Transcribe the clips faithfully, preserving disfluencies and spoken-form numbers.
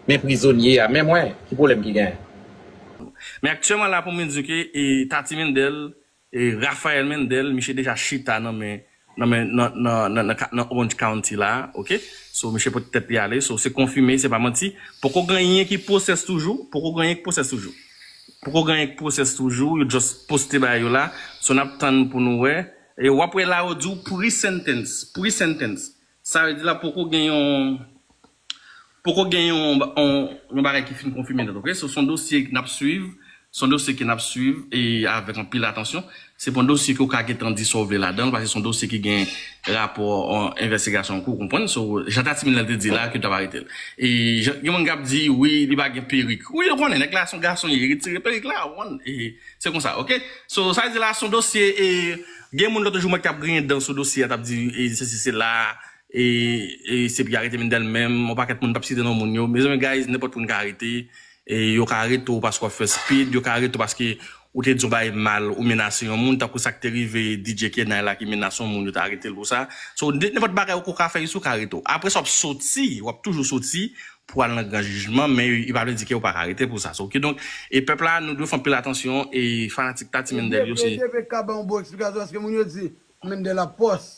Men prizonye a, men mwen, ki pwoblèm ki genyen? Men aktyèlman la, pou mwen di ke e, Tati Mendel, e, Raphaël Mendel, misye deja chita nan men, nan men, nan, nan, nan, nan, nan Orange County la, ok? So, misye pot tèt li ale, so, se konfime, se pa manti. Poko gen anyen ki pwosès toujou, poko gen anyen ki pwosès toujou. Poko gen anyen ki pwosès toujou, yo just poste bagay yo la. So, n ap tann pou nou wè. E w ap wè la, yo di w pre-sentence, pre-sentence. Sa vle di la, poko gen yon, poko gen yon, yon, yon bagay ki fin konfime nèt, ok? So, se yon dosye n ap swiv, se yon dosye ke n ap swiv e avèk anpil atansyon. Se pa yon dosye ke w ka gentan di sa w vle ladan l, paske se yon dosye ki gen rapò an envestigasyon an kou, w konprann? So, jan Tati Mendel te di la, ke yo t ap arete l. E jan, gen moun k ap di, wi, li pa gen perik. Wi, nou konnen, nèg la se yon gason, li retire perik la, w konprann? E se konsa, ok? So, sa vle di la, se yon dosye, e gen moun lòt jou mwen k t ap griyen dan sou dosye a, t ap di, e sesi, sela, e, e se pou yo arete Mendel menm, yon pakèt moun t ap site non moun yo. Mezanmi, guys, nenpòt moun ka arete. E yo ka arete w paske w ap fè speed, yo ka arete w paske ou te di yon bagay mal, ou menase yon moun, tankou sa k te rive D J Kenay la ki menase yon moun, yo te arete l pou sa. So, de- nenpòt bagay ou ka fè isi, yo ka arete w. Apre sa, w ap soti, w ap toujou soti pou al nan gran jijman, men e pa vle di ke yo pa ka arete pou sa. So, kidonk, e pèp la, nou dwe fè anpil atansyon, e fanatik Tati Mendel yo, se E D P K ban yon bon eksplikasyon, paske moun yo di, Mendel ap pòs.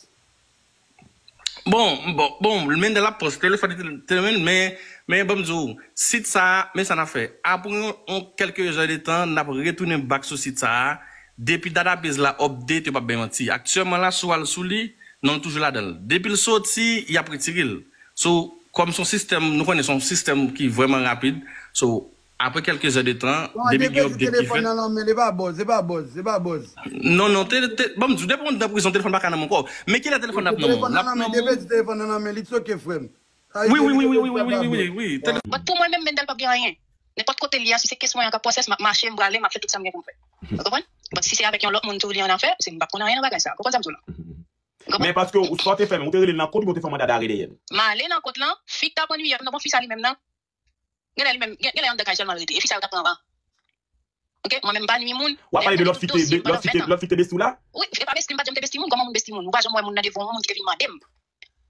Bon, bon, bon, Mendel ap pòs, telefòn, telefòn, men, men, ban m di w, sit sa a, men sa n ap fè. Apre yon, yon kèlke zè de tan, n ap retounen back sou sit sa a. Depi database la update, yo p ap bay manti. Aktyèlman la, si w al sou li, non l toujou ladan l. Depi l soti, y ap retire l. So, kòm se yon sistèm, nou konnen se yon sistèm ki vrèman rapid. So, apre kèlke zè de tan, Bon, depi gen update ki fèt. Telefòn nan nan men, li pa buzz, li pa buzz, li pa buzz. Non, non, te, te, ban m di w, depi w anndan prizon, telefòn pa ka nan men ankò. Men kilè telefòn ap nan men w? Telefòn nan nan men, depi di telefòn nan nan men, li tchoke, frè m. Sa vle di depi di pa buzz. Wi, wi, wi, wi, wi, wi, wi, wi, wi, wi. Tele- But pou mwen menm, Mendel p ap gen anyen. Nenpòt kote l ye a, si se kes mwen an k ap pwosès, m ap mache, m prale, m ap fè tout sa m gen pou m fè. Ou konprann? But si se avèk yon lòt moun tou li an afè, se m p ap konn anyen nan bagay sa. Ou konprann sa m di w la? Ou konprann? Men paske ou, sa w te fè menm, ou te rele l nan kot oubyen ou te fè manda dare dèyè l? M ale nan kot lan, fi k ta pran nwit lan, nan bon fi sa li menm nan. Genlè li menm, gen- genlè anndan kay sèlman l rete. E fi sa yo t ap pran anba. Ok, mwen menm m pa nwi moun. W ap pale de lòt fi te, de lòt fi te, lòt fi te besti w la? Wi, e pa besti, m pa t janm te besti moun. Kòman moun besti moun? Ou pa janm wè moun nan devan w, yon moun ki te vin mande m.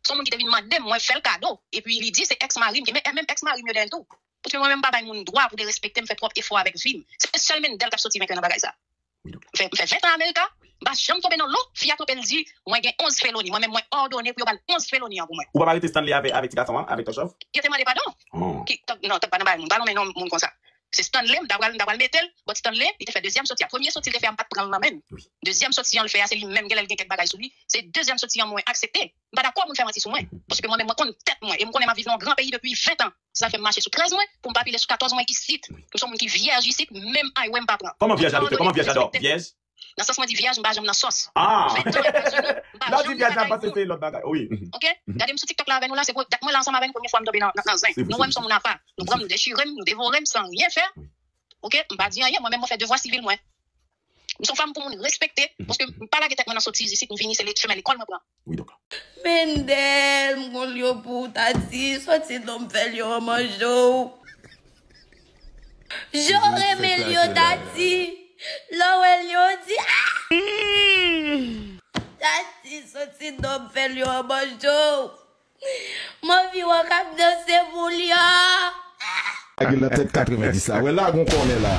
Se yon moun ki te vin mande m, mwen fè l kado. Epi li di se ex mari m ki, men menm ex mari m yo dèyè l tou. Paske mwen menm m pa bay moun dwa pou derespekte m, fè twòp efò avèk vi m. Se sèl Mendel k ap soti venke nan bagay sa. Wi, doktè. M fè, m fè ven tan Amerika, m pa janm tonbe nan lo, fi a twonpe l di, mwen gen onz feloni, mwen menm mwen òdone pou yo ba l onz feloni an pou mwen. Ou pa rete Stanley avèk, avèk ti gason an, avèk Tochòv? Yo te mande padon. Oh. Ki, non, Tank pa nan bagay moun, pa nonmen non moun konsa. Se Stanley, m ta pral, m ta pral mete l, but Stanley, li te fè dezyèm soti a. Premye soti l te fè a, m pa t pran l nan men l. Wi. Dezyèm soti an l fè a, se li menm, genlè l gen kèk bagay sou li. Se dezyèm soti an mwen aksepte. M pa dakò moun fè manti sou mwen. Mhm. Paske mwen menm, mwen konn tèt mwen. E m konnen m ap viv nan yon gran peyi depi ven tan. Sa fè m mache sou trèz mwen, pou m pa pile sou katòz mwen isit. Wi. M se yon moun ki vyèj isit, menm ay wè m pa pran. Kòman vyèj la, doktè? Kòman vyèj la, dò? Vyèj? Nan sans mwen di vyèj, m pa janm nan sòs. Ah! Lè w di vyèj la, m panse se lòt bagay. Wi. Ok? Gade m sou TikTok la avè nou la, se pou dat mwen la ansanm avè nou, premye fwa m tonbe nan, nan, nan zen. Nou wè m se yon moun apa. Nou pran m, nou dechire m, nou devore m san ryen fè. Ok? M pa di anyen, mwen menm mwen fè devwa sivil mwen. M se yon fanm pou moun respekte, paske m pa lage tèt mwen nan sotiz isit, m vini se le- chemen lekòl mwen pran. Wi, doktè. Mendel, m gon lyon pou w, Tati, sòti non m fè lyon an manje w. Jan w renmen lyon, Tati. Lè w wè lyon, w di, ah! Tati, sòti non m fè lyon an manje w. M anvi wè w k ap danse pou lyon. Lage l nan tèt katrevenndis la. Wè la, gon kònè la.